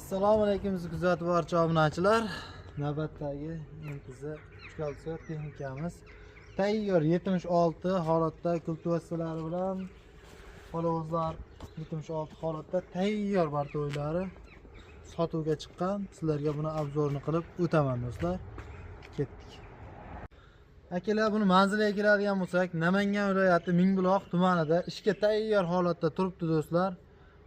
Assalomu alaykum bizni kuzatib barcha obunachilar. Navbatdagi MTZ 3 texnikamiz tayyor 76 holatda kultivatsiyalari bilan palovozlar 76 holatda tayyor bartoylari sotuvga chiqqan. Sizlarga buni obzorni qilib o'taman do'stlar. Ketdik. Akalar, buni manziliga keladigan bo'lsak, Namangan viloyati Mingbuloq tumanida ishga tayyor holatda turibdi do'stlar.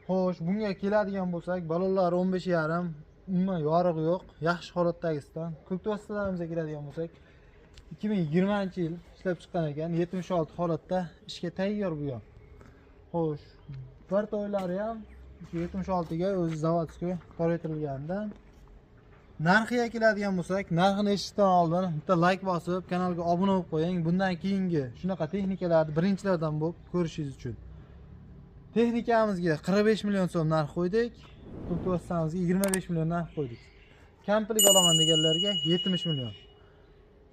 Xo'sh, bunga keladigan bo'lsak, balonlar 15,5, umuman yorig'i yo'q, yaxshi holatdagisidan. Kultivatsiyalarimizga keladigan bo'lsak, 2020-yil ishlab chiqqan ekan, 76 holatda ishga tayyor bu ham. Xo'sh, bir to'ylari ham 76 ga o'zi zavodskiy toraytirilgandan. Narxiga keladigan bo'lsak, narxini eshitishdan oldin bitta like bosib, kanalga obuna bo'lib qo'ying. Bundan keyingi shunaqa texnikalarni birinchilardan bo'lib ko'rishingiz uchun. Texnikamizga 45 million so'm narx qo'ydik. Kultivatsiyamizga 25 million narx qo'ydik. Kamplik olaman deganlarga 70 million.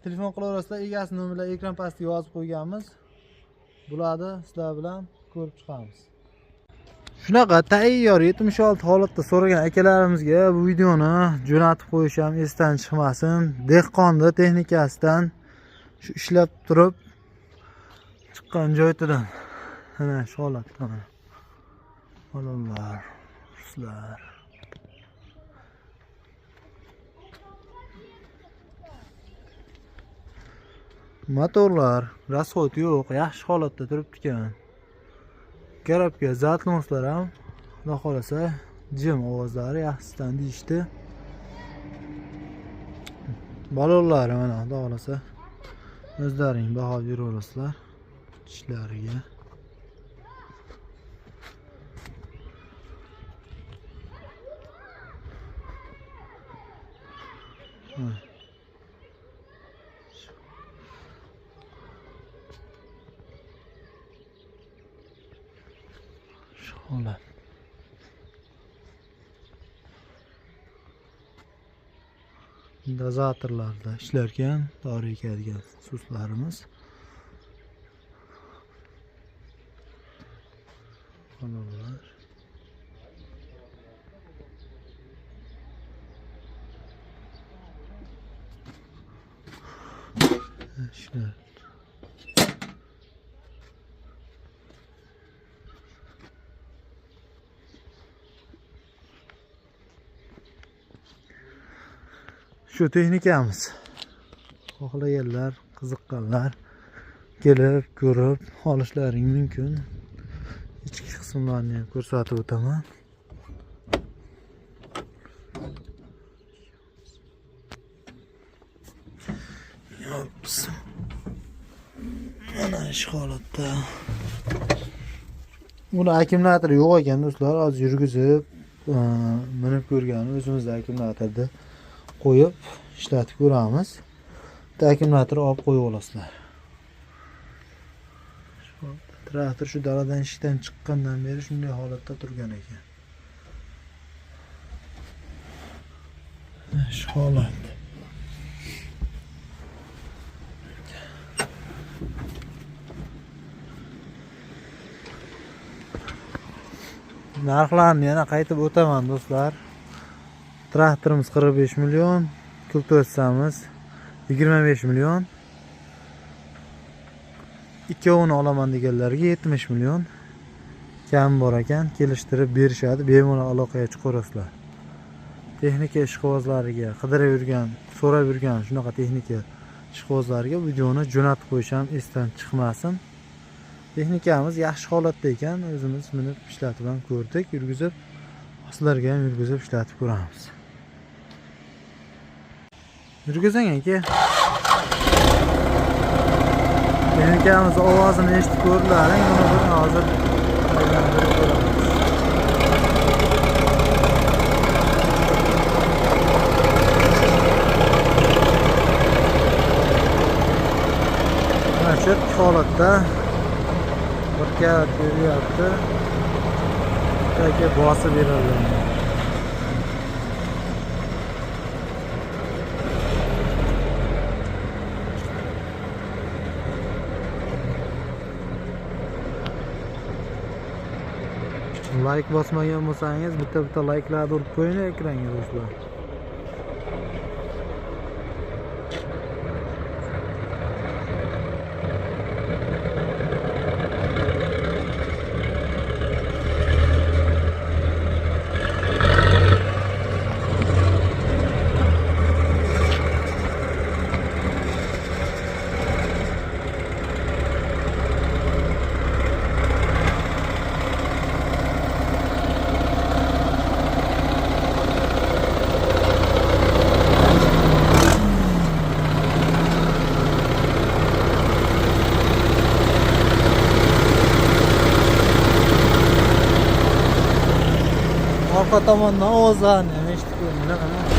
Telefon qilaverasizlar, egasi nomerlar ekran pastiga yozib qo'yganmiz. Bularni sizlar bilan ko'rib chiqamiz. Shunaqa tayyor 76 holatda so'ragan akalarimizga bu videoni jo'natib qo'yish ham esdan chiqmasin. Dehqonni texnikasidan shu ishlab turib chiqqan joyidan mana shu holatda mana. Balonlar, ruslar. Motorlar, rasxod yo'q, yaxshi holatda turibdi ekan. Karabka zatlonslar ham xudo xolasa jim ovozlari yaxshisidan deyishdi. Balonlari mana xudo xolasa o'zlaring baho beraverasizlar tishlariga. Shu holat. Dozatorlarda ishlarkan dori ekadigan suslarimiz. Balonlar. İşler. Shu texnikamiz. Xohlaganlar, qiziqqanlar kelib ko'rib olishlaring mumkin. Ichki qismlarini ham ko'rsatib o'taman. Mana shu holatda. Buni akkumulyatori yo'q ekan do'stlar. Hozir yurgizib, minib ko'rgan o'zimizda akkumulyatorni qo'yib ishlatib ko'ramiz. Bitta akkumulyator olib qo'yib olasizlar. Traktor shu daladan ishdan chiqqandan beri shunday holatda turgan ekan. Shu holat. Narxlarni yana qaytib o'taman do'stlar. Traktorimiz 45 million, kultivatsiyamiz 25 million. Ikkovini olaman deganlarga 70 million kam bor ekan, kelishtirib berishadi. Bemalol aloqaga chiqaverasizlar. Texnika ishqibozlariga, qidirib yurgan, so'rab yurgan shunaqa texnika ishqibozlariga videoni jo'natib qo'yish ham esdan chiqmasin. Texnikamiz yaxshi holatda ekan, o'zimiz minib ishlatib ham ko'rdik, yurgizib, sizlarga ham yurgizib ishlatib ko'ramiz. Yurgizing aka. Texnikamiz ovozini eshitib ko'rdilaring, buni bir hozir aylantirib ko'ramiz. Mana shu holatda bir karat beryapti. Aka bosib beradi. Layk bosmagan bo'lsangiz, bitta-bitta layklarni urib qo'ying ekranga do'stlar. Orqa tomondan ovozlarni ham eshitib ko'ringlar, mana.